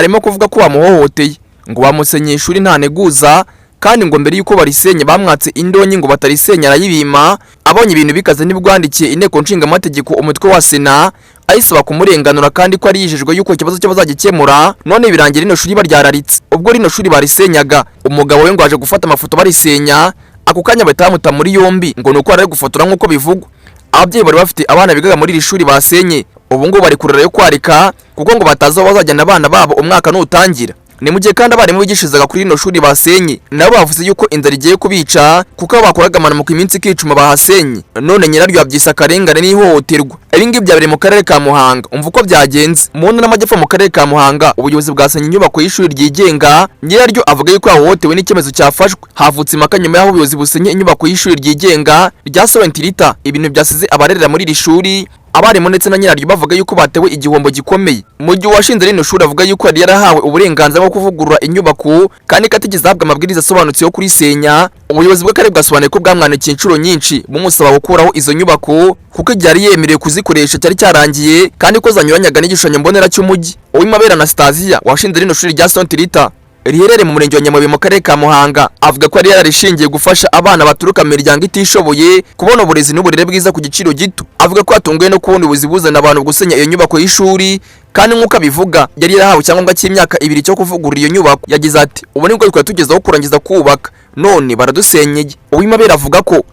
Arimo kuvuga ko bamuhohoteye, ngo bamusenyeye ishuri nta nteguza, kandi ngo mbere y'uko barisenya bamwatse indonke ngo batarisenya, arayibima. Abonye ibintu bikaze nibwo yandikiye Inteko Nshingamategeko, umutwe wa Sena, ayisaba kumurenganura, kandi ko ari yijejwe yuko ikibazo cye bazagikemura. None birangira rino shuri baryararitse. Ubwo rino shuri barisenyaga, umugabo we ngo aje gufata amafoto barisenya, ako kanya bahita bamuta muri yombi, ngo ni uko yari ari gufotora nk'uko bivugwa. Ababyeyi bari bafite abana bigaga muri iri shuri basenye ubu ngubu bari kurera yo kwarika, kuko ngo batazi aho bazajyana abana babo umwaka nutangira. Ni mu gihe kandi abarimu bigishirizaga kuri rino shuri basenye nabo bavuze yuko inzara igiye kubica, kuko aho bakoraga amaramuko iminsi ikicuma bahasenye, none nyiraryo yabyise akarengane n'ihohoterwa. Ibi ngibi byabereye mu karere ka Muhanga. Umva uko byagenze: mu ntara y'Amajyepfo, mu karere ka Muhanga, ubuyobozi bwasenye inyubako y'ishuri ryigenga. Nyiraryo avuga yuko yahohotewe n'icyemezo cyafashwe. Havutse impaka nyuma y'aho ubuyobozi busenye inyubako y'ishuri ryigenga rya Saint Rita, ibintu byasize abarerera muri iri shuri, abarimu ndetse na nyiraryo bavuga yuko batewe igihombo gikomeye, mu gihe uwashinze rino shuri avuga yuko yari yarahawe uburenganzira bwo kuvugurura inyubako kandi ko atigeze ahabwa amabwiriza asobanutse yo kurisenya. Ubuyobozi bw'akarere bwasobanuye ko bwamwandikiye inshuro nyinshi bumusaba gukuraho izo nyubako, kuko igihe yari yemerewe kuzikoresha cyari cyarangiye, kandi ko zanyuranyaga n'igishushanyo mbonera cy'umujyi. Uwimabera Anastasia washinze rino shuri rya Saint Rita riherereye mu murenge wa Nyamabuye mu karere ka Muhanga, avuga ko yari yararishingiye gufasha abana baturuka mu miryango itishoboye kubona uburezi n'uburere bwiza ku giciro gito. Avuga ko atunguwe no kubona ubuyobozi buzana abantu gusenya iyo nyubako y'ishuri, kandi nk'uko abivuga yari yarahawe icyangombwa cy'imyaka 2 cyo kuvugurura iyo nyubako. Yagize ati: "Ubu nibwo twari tugezeho kurangiza kubaka, none baradusenyeye." Uwimabera avuga ko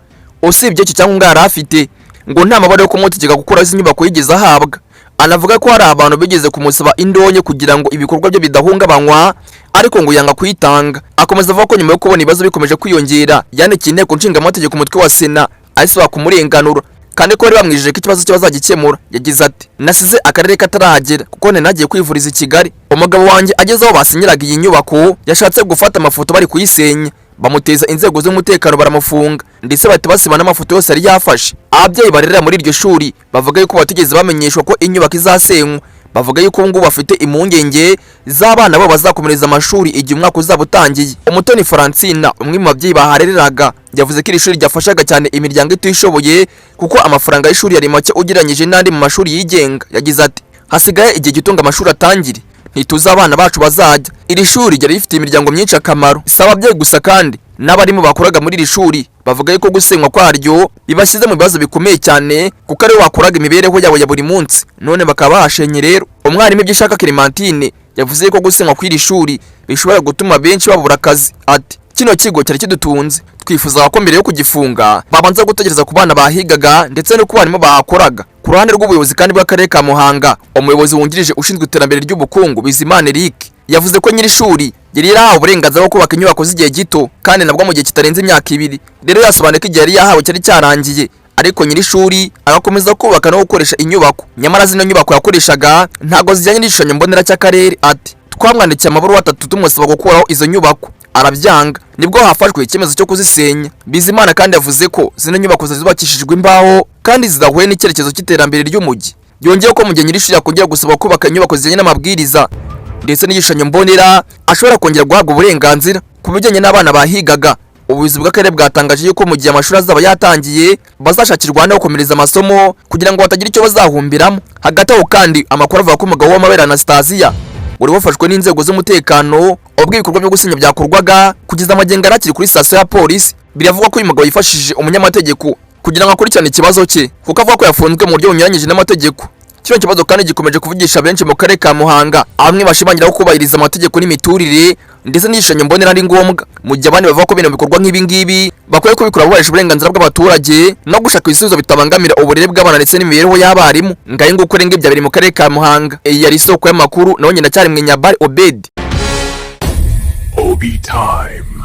usibye icyo cyangombwa yari afite, ngo nta mabara yo kumutegeka gukora izi nyubako yigeze ahabwa. Anavuga ko hari abantu bigeze kumusaba indonke kugira ngo ibikorwa bye bidahungabanywa, ariko ngo yanga kuyitanga. Akomeza avuga ko nyuma yo kubona ibibazo bikomeje kwiyongera, yandikiye Inteko Nshingamategeko, umutwe wa Sena, ayisaba kumurenganura, kandi ko bari bamwijeje ko ikibazo cye bazagikemura. Yagize ati: "Nasize akarere katarahagera kuko nari nagiye kwivuriza i Kigali. Umugabo wanjye ageze aho basinyiraga iyi nyubako, yashatse gufata amafoto bari kuyisenya, bamuteza inzego z'umutekano baramufunga, ndetse bahita basiba n'amafoto yose yari yafashe." Ababyeyi barerera muri iryo shuri bavuga yuko batigeze bamenyeshwa ko inyubako izasenywa. Bavuga yuko ubu ngubu bafite impungenge z'abana babo bazakomereza amashuri igihe umwaka uzaba utangiye. Umutoni Francina, umwe mu babyeyi baharereraga, yavuze ko iri shuri ryafashaga cyane imiryango itishoboye, kuko amafaranga y'ishuri yari make ugereranyije n'andi mu mashuri yigenga. Yagize ati: "Hasigaye igihe gito ngo amashuri atangire, ntituzi abana bacu bazajya. Iri shuri ryari rifitiye imiryango myinshi akamaro." Si ababyeyi gusa kandi, n'abarimu bakoraga muri iri shuri bavuga yuko gusenywa kwaryo bibashyize mu bibazo bikomeye cyane, kuko aribo bakoraga imibereho yabo ya buri munsi, none bakaba bahashenye. Rero umwarimu Ibyishaka Clementine yavuze ko gusenywa kw'iri shuri bishobora gutuma benshi babura akazi. Ati: "Kino kigo cyari kidutunze, twifuzaga ko mbere yo kugifunga babanza gutegereza ku bana bahigaga ndetse no ku barimu bahakoraga." Ku ruhande rw'ubuyobozi kandi bw'akarere ka Muhanga, umuyobozi wungirije ushinzwe iterambere ry'ubukungu, Bizimana Eric, yavuze ko nyiri ishuri yari yarahawe uburenganzira bwo kubaka inyubako z'igihe gito, kandi nabwo mu gihe kitarenze imyaka 2. Rero yasobanuye ko igihe yari yahawe cyari cyarangiye, ariko nyiri ishuri agakomeza kubaka no gukoresha inyubako, nyamara zino nyubako yakoreshaga ntabwo zijyanye n'igishushanyo mbonera cy'akarere. Ati: "Twamwandikiye amabaruwa atatu tumusaba gukuraho izo nyubako, arabyanga, nibwo hafashwe icyemezo cyo kuzisenya." Bizimana kandi yavuze ko zino nyubako zubakishijwe imbaho kandi zidahuye n'icyerekezo cy'iterambere ry'umujyi. Yongeyeho ko mu gihe nyir'ishuri yakongera gusaba kubaka inyubako zijyanye n'amabwiriza ndetse n'igishushanyo mbonera, ashobora kongera guhabwa uburenganzira. Ku bijyanye n'abana bahigaga, ubuyobozi bw'akarere bwatangaje yuko mu gihe amashuri azaba yatangiye bazashakirwa ahandi ho gukomereza amasomo kugira ngo batagira icyo bazahumbiramo. Hagati aho kandi, amakuru avuga ko umugabo w'Amabere Anastasia wari wafashwe n'inzego z'umutekano ubwo ibikorwa byo gusenya byakorwaga, kugeza amagingo arakiri kuri sitasiyo ya polisi. Biravugwa ko uyu mugabo yifashishije umunyamategeko kugira ngo akurikirane ikibazo cye, kuko avuga ko yafunzwe mu buryo bunyuranyije n'amategeko. Kino kibazo kandi gikomeje kuvugisha benshi mu karere ka Muhanga. Bamwe bashimangira ko kubahiriza amategeko n'imiturire ndetse n'igishushanyo mbonera ari ngombwa, mu gihe abandi bavuga ko bino bikorwa nk'ibi ngibi bakwiye kubikora bubahirije uburenganzira bw'abaturage no gushaka ibisubizo bitabangamira uburere bw'abana ndetse n'imibereho y'abarimu. Ngahe nguko renga ibya biri mu karere ka Muhanga. Iyi yari isoko y'amakuru, nawe nyina cyari Mwenyabari Obedi. Obi Times.